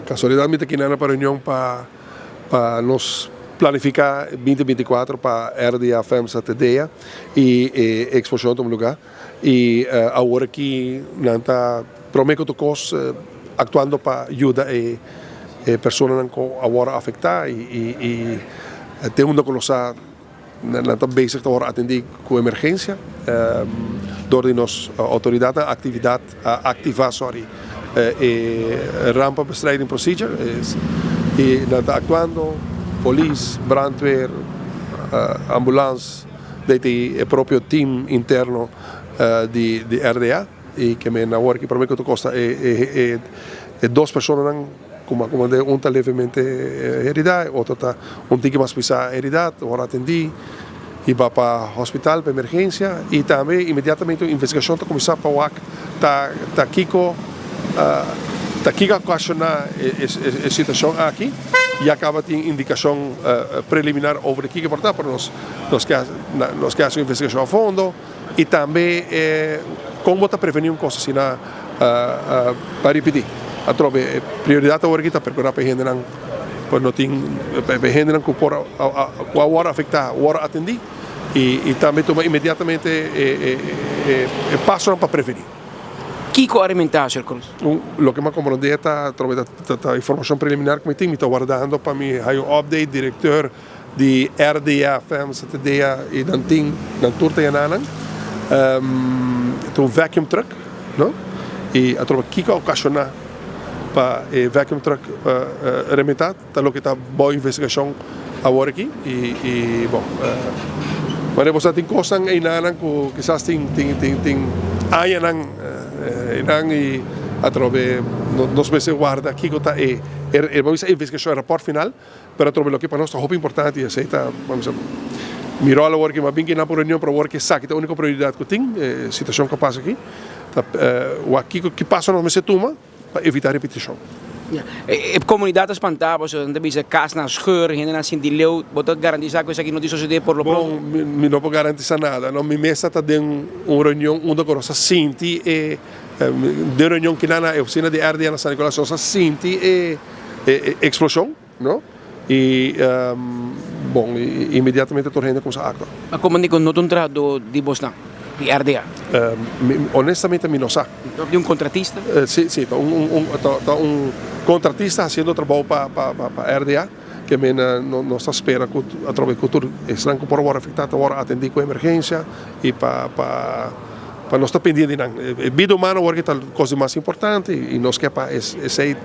Casualidad mi ta kinana pa reunion pa pa nos planifica 2024 pa RDA FEMSA TDA y e exposicion tuma lugar y awor aki nan ta prome cu tur cos actuando pa yuda e e personanan cu a worde afecta y y te unda cu nos sa Nan ta bezig ta wòrdu atendí ku emergensia dor di nos outoridatnan. Aktividat a aktivá sorry e rampenbestrijding procedure i nan ta aktuando, polis, brandweer, ambulans, DTI, e propio team interno di RDA i ke men awor ki promé ku ta kosta e dos personanan. Kuma kuma den un ta levemente herida, e otro ta un tiki mas pisa herida, ora atendi i ba pa hospital pa emergensia i tambe inmediatamente un investigashon ta kuminsá pa wak ta ta kiko ta kiko a okashoná e situashon aki. Ya kaba tin indikashon preliminar over di kiko por ta, pero nos nos ke nos ke hasi un investigashon a fondo i tambe kon bo ta prevení un kos asina pa ripití. Atrobe e prioridat awor aki ta perkurá pa e hendenan por no tin pa e hendenan ku por ku a wòrdu afektá wòrdu atendí i tambe tuma inmediatamente e pasonan pa prevení. Kiko a rementá, señor Cruz? Loke mi a komprondé ta atrobe ta informashon preliminar ku mi tin. Mi ta wardando pa mi haña un update direkteur di RDA, FEMSA, TDA y nan tin nan tur ta yena nan. Ta un vacuum truck, no? Y a troba kiko a ocasiona pa e vacuum truck rementa ta loke ta bao investigacion awor aki y bon manera bo sa tin cosnan eynanan cu kisas tin tin tin tin añanan eynan y atrobe nos mester warda kiko ta e e investigacion e rapport final. Pero atrobe loke pa nos ta hopi importante y esey ta, vamos a mi rol awor ki mi a bin kinan pa un reunion pero awor ki esaki ta unico prioridad cu tin, e situacion cu a pasa aki, ta wak kico ki paso nos mester tuma pa evita repeticion. E comunidad ta spanta pasobra nan ta bisa casnan a scheur, hendenan a sinti leu, bo ta garantisa cu esaki no tin sosode por lo pronto? Bon, mi no por garantisa nada, no, mi mes ta ta den un reunion unda cu nos a sinti e, den reunion kinan na e oficina di RDA na San Nicolas nos a sinti e. E explosion, no? Y bon, inmediatamente tur hende cuminsa actua. Ma como di cu no ta un trahador di bosnan, di RDA? Honestamente mi no sa. Ta di un contratista? Si, si, ta un, ta un contratista haciendo trabou pa RDA, ke men nos ta spera cu atrobe cu tur esnan cu por a worde afecta ta worde atendi cu emergencia y pa pa nos ta pendiente di nan. E bida humano awor ta cos di mas importante y nos ke pa esey.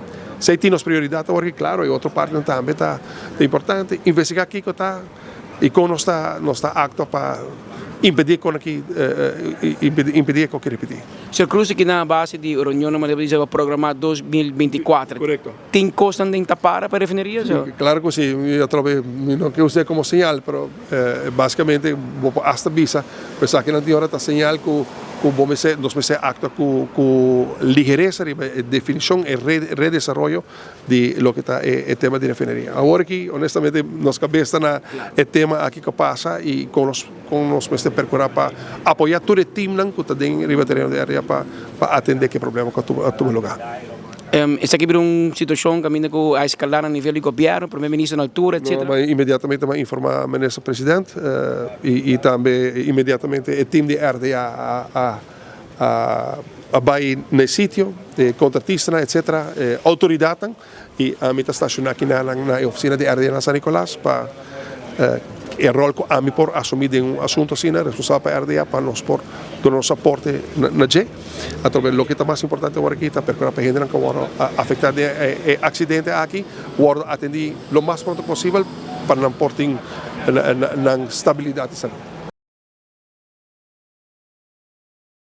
Esei tin nos prioridat awor ki klaro e otro partinan tambe ta importante. Investigá kiko ta i kon nos ta nos ta aktua pa impedí kon aki impedí e koki ripití. Señor Cruz aki na base di reunionnan manera bo bisa bo programá 2024. Korekto. Tin kosnan den tapara pa refineria so? Klaro ku si. Mi atrobe mi no ke us'é komo señal pero basikamente bo por asta bisa ku esakinan tin ora ta señal ku Ku bo mester, nos mester aktua ku ku ligeresa riba e definishon, e redesaroyo di loke ta e tema di refineria. Awor aki, honestamente, nos kabes ta na e tema aki ku a pasa i kon nos kon nos mester perkurá pa apoyá tur e timnan ku ta den riba tereno di area pa pa atendé ku e problema ku a tuma lugá. Esaki bira un situashon kaminda ku a eskalá na nivel di gobièrnu, prome minister na altura, etcetera? No, inmediatamente mi a informá minister president i tambe inmediatamente e tim di RDA a bai na e sitio, e kontratistanan, etcetera, e outoridatnan i ami ta stashoná kinan na e ofisina di RDA na San Nicolas pa E rol ku ami por asumí den un asuntu asina, responsabel pa RDA, pa nos por duna nos aporte na dje. Atrobe loke ta mas importante awor aki ta perkurá pa e hendenan ku a wòrdu afektá den e aksidente aki wòrdu atendí lo mas pronto posibel pa nan por tin nan stabilidat di salú.